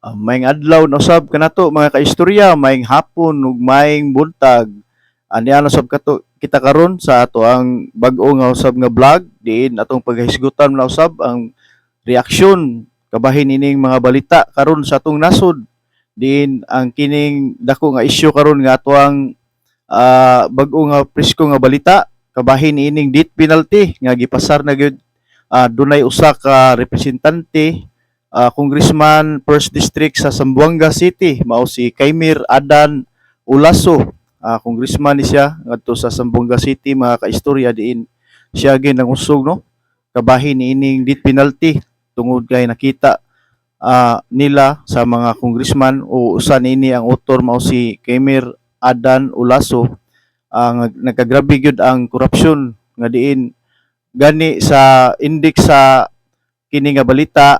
Maayong adlaw na usab kanato, mga kaistorya, maayong hapon ug maayong buntag. Ania na usab kato kita karon sa ato ang bag-o nga usab nga vlog diin atong paghisgutan na usab ang reaksyon kabahin ining mga balita karon sa atong nasod, diin ang kining dako nga isyu karon nga ato ang bag-o nga presko nga balita kabahin ining death penalty nga gipasar na gyud. Dunay usa ka representante, congressman, first district sa Zamboanga City, mao si Kaimir Adan Olaso. Congressman ni siya ngadto sa Zamboanga City, mga kaistorya, diin siya ginangusog, no, kabahin niining death penalty tungod kay nakita nila sa mga congressman o usa niini ang author, mao si Kaimir Adan Olaso, nagkagrabe gyud ang korupsyon nga diin gani sa index sa kini nga balita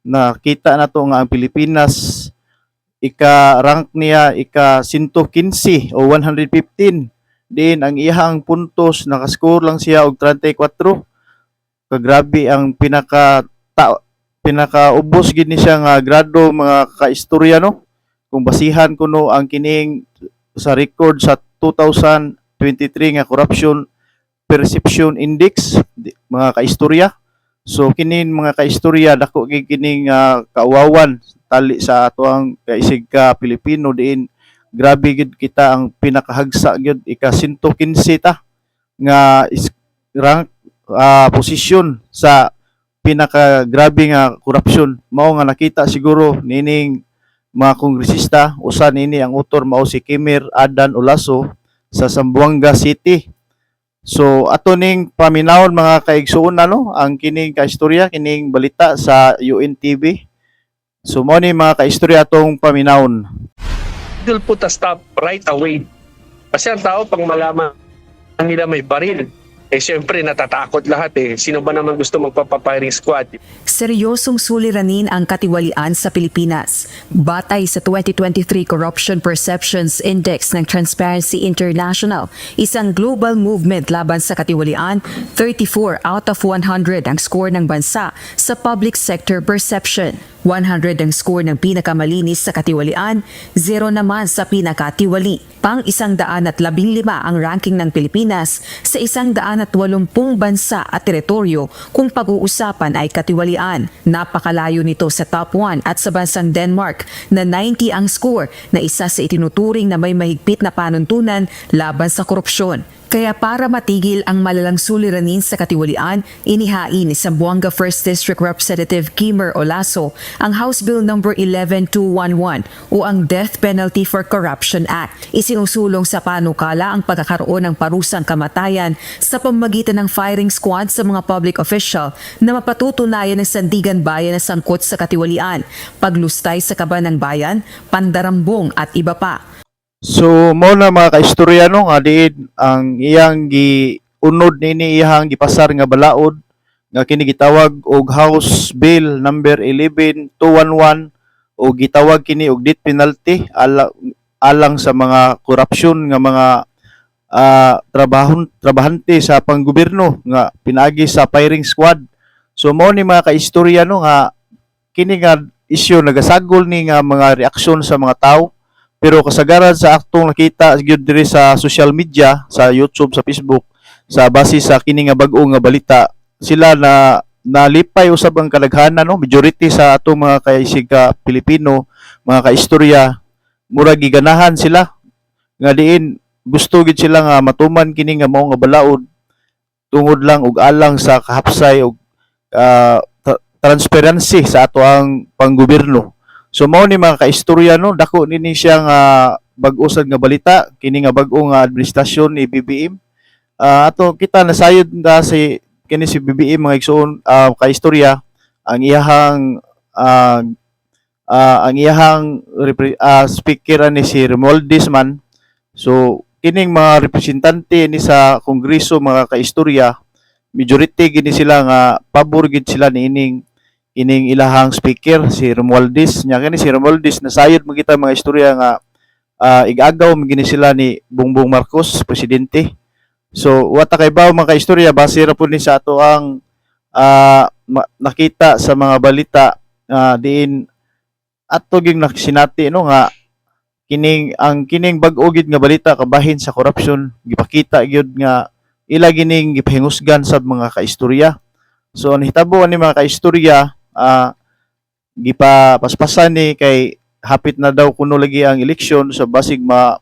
nakita nato nga ang Pilipinas ika-rank niya ika 115 o 115, din ang iyang puntos nakascore lang siya og 34. Kagrabe ang pinaka ubos gid ni siya nga grado, mga kaistorya, no, kung basihan kuno ang kining sa record sa 2023 nga Corruption Perception Index, mga kaistorya. So kinin, mga kaistorya, dako gid kining kauwawan tali sa atoang kaisig ka Pilipino, diin grabe gid kita, ang pinakahagsa gyud, ika 115 ta nga rank, posisyon sa pinaka grabe nga korupsyon. Mao nga nakita siguro nining mga kongresista, usa nini ang author, mao si Kimir Adan Olaso sa Zamboanga City. So ato ning paminawon, mga kaigsuon, no, ang kining kaistorya, kining balita sa UNTV. So mo ni, mga kaistorya, atong paminawon. Will put a stop right away. Kasi ang tao, pag malaman nila may baril, eh siyempre natatakot lahat eh. Sino ba naman gusto magpapapiring squad? Seryosong suliranin ang katiwalian sa Pilipinas. Batay sa 2023 Corruption Perceptions Index ng Transparency International, isang global movement laban sa katiwalian, 34 out of 100 ang score ng bansa sa public sector perception. 100 ang score ng pinakamalinis sa katiwalian, 0 naman sa pinakatiwali. Pang 115 ang ranking ng Pilipinas sa 180 bansa at teritoryo kung pag-uusapan ay katiwalian. Napakalayo nito sa top 1 at sa bansang Denmark na 90 ang score na isa sa itinuturing na may mahigpit na panuntunan laban sa korupsyon. Kaya para matigil ang malalang suliranin sa katiwalian, inihain ni Zamboanga 1st District Representative Kimer Olaso ang House Bill No. 11211 o ang Death Penalty for Corruption Act. Isinusulong sa panukala ang pagkakaroon ng parusang kamatayan sa pamamagitan ng firing squad sa mga public official na mapatutunayan ng Sandiganbayan na sangkot sa katiwalian, paglustay sa kaban ng bayan, pandarambong at iba pa. So mao na, mga kaistorya, no, nga diin ang iyang giunod nini, iyang gipasar nga balaod nga kini gitawag og House Bill number 11211 o gitawag kini og death penalty alang sa mga korupsyon nga mga trabahon trabahante sa panggobyerno nga pinaagi sa firing squad. So mao ni, mga kaistorya, no, nga kini nga isyu nagasagol ni nga mga reaksyon sa mga tao, pero kasagaran sa aktong nakita gyud diri sa social media, sa YouTube, sa Facebook, sa base sa kini nga bag-o nga balita, sila na nalipay usab ang kadaghanan, no, majority sa atong mga kaisig ka Pilipino, mga kaistorya, murag giganahan sila nga diin gusto gid sila nga matuman kini nga mao nga balaod tungod lang og alang sa kahapsay og transparency sa ato ang panggobyerno. So mao ni, mga kaistorya, no, dako nini siya nga bag-o sad nga balita kini nga bag-o nga administrasyon ni BBM. Ato kita nasayod na si kini si BBM, mga igsoon, kaistorya, ang iyahang speaker ani si Romualdez man. So kining mga representante ni sa kongreso, mga kaistorya, majority gini sila nga pabor gid sila niining ining ilahang speaker, si Romualdez. Nya kini si Romualdez, nasayod man kita, mga istorya, nga igagaw man gini sila ni Bongbong Marcos presidente. So wa ta kay bawo, mga kaistorya, base ra pud ni sa ato ang nakita sa mga balita, diin Ato gyud nakasinati, no, nga kining ang kining bag-o gid nga balita kabahin sa corruption, gipakita gyud nga ila gining gipahingusgan sa mga kaistorya. So ang hitabo ani, mga kaistorya, gipapaspasan ni kay hapit na daw kuno lagi ang eleksyon, so basig ma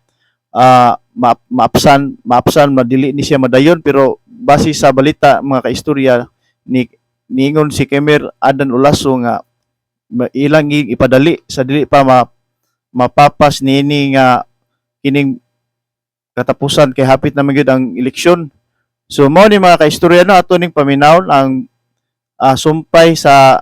maapsan maapsan, madili ni siya madayon. Pero base sa balita, mga kaistorya, ni niingon si Kemer Adan Olaso nga ilang ipadali sa dili pa mapapas niini nga kining katapusan kay hapit na man gyud ang eleksyon. So mao ni, mga kaistorya, no, ato ning paminawon ang sumpay sa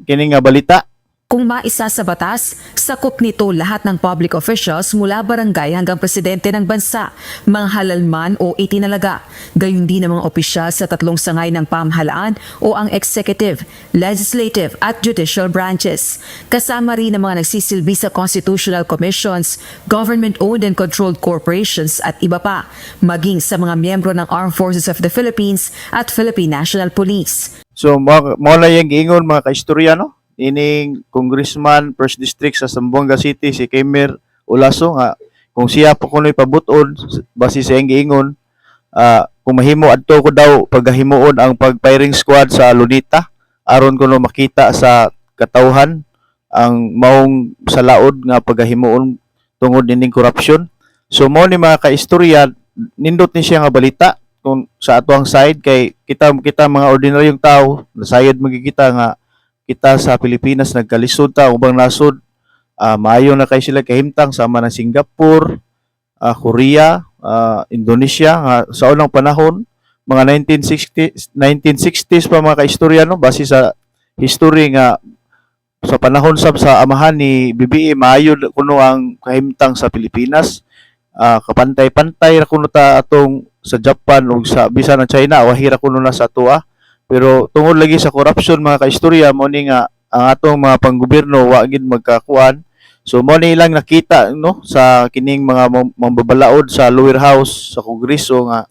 kini nga balita. Kung maisa sa batas, sakop nito lahat ng public officials mula barangay hanggang presidente ng bansa, mga halal man o itinalaga. Gayun din ang mga opisyal sa tatlong sangay ng pamahalaan o ang executive, legislative at judicial branches. Kasama rin ang mga nagsisilbi sa constitutional commissions, government-owned and controlled corporations at iba pa, maging sa mga miyembro ng Armed Forces of the Philippines at Philippine National Police. So mao na yung giingon, mga kaistorya, no, ining congressman, first district sa Zamboanga City, si Kemer Olaso, nga kung siya pa kuno'y pabuton, base sa iyang giingon, kung mahimo, adto ko daw paghimuon ang pag-firing squad sa Luneta aron kuno makita sa katawhan ang maong salaod nga paghimuon tungod nining corruption. So mao ni, mga kaistorya, nindot ni siya nga balita kung sa ato ang side kay kita kita mga ordinaryong tao, nasayod magikita nga kita sa Pilipinas nagkalisod ta ubang nasod. Maayo na kay sila kahimtang sama ng Singapore, Korea, Indonesia nga sa unang panahon, mga 1960 1960s pa, mga kaistorya, no, base sa history nga sa panahon sab sa amahan ni BBM, maayo kuno ang kahimtang sa Pilipinas. Kapantay-pantay ra kuno ta atong sa Japan ug sa bisan ang China, wahi ra kuno na sa atoa. Pero tungod lagi sa corruption, mga kaistorya, mo ni nga ang atong mga panggobyerno wa gid magkakuan. So mo ni ilang nakita, no, sa kining mga mambabalaod sa lower house sa kongreso nga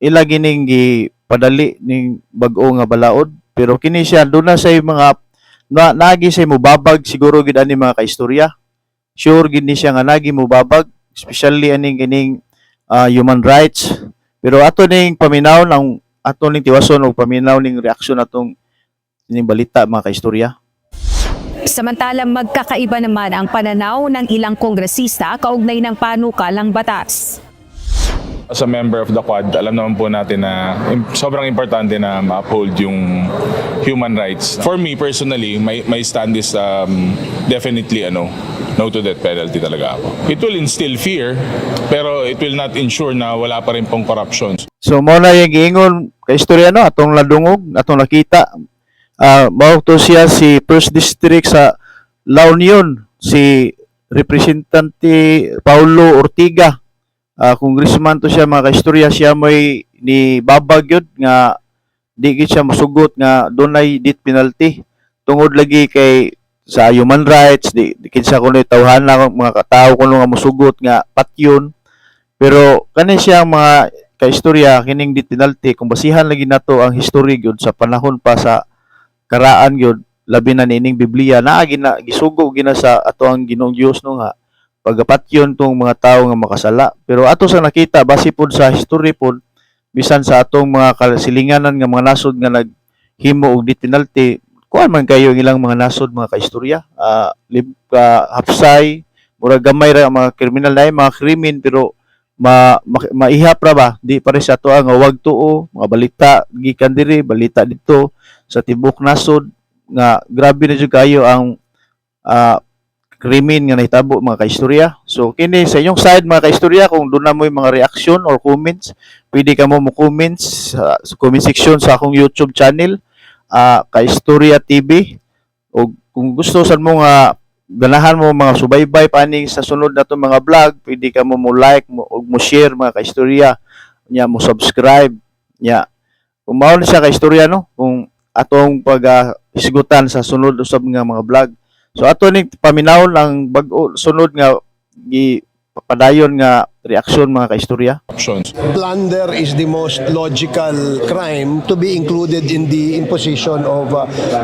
ila gining gipadali ning bag-o nga balaod. Pero kini siya doon na say mga na, nagi say mubabag siguro gid ani, mga kaistorya. Sure gid ni siya nga nagi mubabag, especially aning kining human rights. Pero ato ning paminaw ang ato ning tiwason og paminaw ning reaksyon atong ning balita, mga kaistorya. Samantala, magkakaiba naman ang pananaw ng ilang kongresista kaugnay ng panukalang batas. As a member of the Quad, alam naman po natin na sobrang importante na ma-uphold yung human rights. For me personally, my stand is definitely ano, no to death penalty talaga ako. It will instill fear, pero it will not ensure na wala pa rin pong corruption. So mao na yung giingon, kaistorya, no, atong ladungog, atong nakita. Mao to siya si First District sa La Union, si Representante Paulo Ortiga. Congressman to siya, mga kaistorya. Siya mo'y ni babag yun nga di gid siya musugot nga dunay death penalty tungod lagi kay sa human rights. Di kinsa kuno tawhana, mga katao kuno nga musugot nga patyon. Pero kani siya, mga kaistorya, kining death penalty, kung basihan lagi nato ang history gyud sa panahon pa sa karaan gyud, labi na niining Biblia, naa gina gisugo gina sa ato ang Ginoong Dios, no, nga pagapatyon tong mga tawo nga makasala. Pero ato sa nakita, base pod sa history pod, bisan sa atong mga kasilinganan nga mga nasod nga naghimo og death penalty, kuan man kayo ang ilang mga nasod, mga kaistorya, hapsay, murag gamay ra ang mga kriminal na mga krimen, pero maihap ra ba, di pare sa ato nga wag tuo mga balita gikan diri, balita dito sa tibuok nasod nga grabe na jud kayo ang krimen nga nahitabo, mga kaistorya. So kini sa inyong side, mga kaistorya, kung doon na mo mga reaction or comments, pwede ka mo comments sa comment section sa akong YouTube channel, Kaistorya TV. O kung gusto sad mo nga ganahan mo mga subaybay paning sa sunod na to mga vlog, pwede ka mo like mo ug mo share, mga kaistorya, nya mo subscribe nya. Kung mao ni siya, kaistorya, no, kung atong pag hisgutan sa sunod usab nga mga vlog. So ato ning paminawon ang bag-o sunod nga gi padayon nga reaksyon, mga kaistorya. Plunder is the most logical crime to be included in the imposition of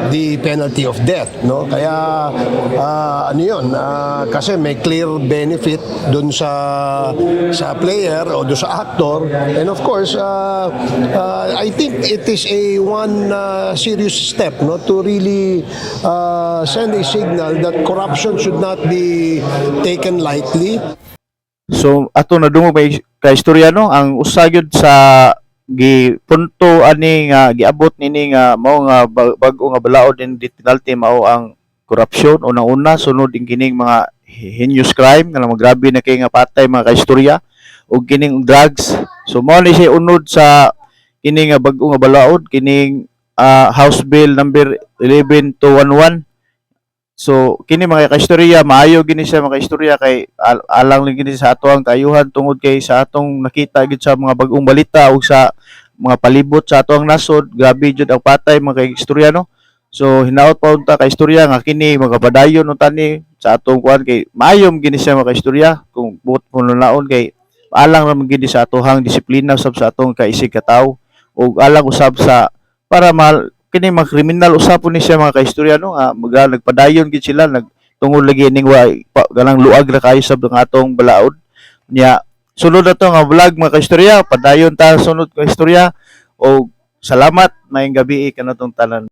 the penalty of death, no? Kaya ano 'yun, kasi may clear benefit dun sa player o dun sa actor, and of course I think it is a one serious step, no, to really send a signal that corruption should not be taken lightly. So ato nadungog, may kaistorya, no, ang usa gyud sa gipunto ani nga giabot nini nga mao nga bag-o nga balaod in death penalty mao ang korupsyon unang-una, sunod din kining mga heinous crime nga magrabe na kay nga patay, mga kaistorya, ug kining drugs. So mao ni siya unod sa kini nga bag-o nga balaod, kining House Bill number 11211. So kini, mga kaistorya, maayo gini siya, mga kaistorya, kay alang lang gini sa ato ang kaayuhan tungod kay sa atong nakita gid sa mga bag-ong balita ug sa mga palibot sa ato ang nasod, grabe jud ang patay, mga kaistorya, no? So hinaot pa unta, kaistorya, nga kini magapadayon unta ni sa atong kuan kay maayo man gini siya, mga kaistorya, kung buot naon kay alang ra man gini sa atohang disiplina usab sa atong kaisig katawo ug alang usab sa para mal kini mga kriminal usab po ni siya, mga kaistorya, no, nga nagpadayon gid sila nag tungod lagi ning wa pa, ganang luag ra kayo sa ang atong balaod niya. Sunod na to nga vlog, mga kaistorya, padayon ta sunod ka istorya og salamat, maayong gabi kanatong tanan.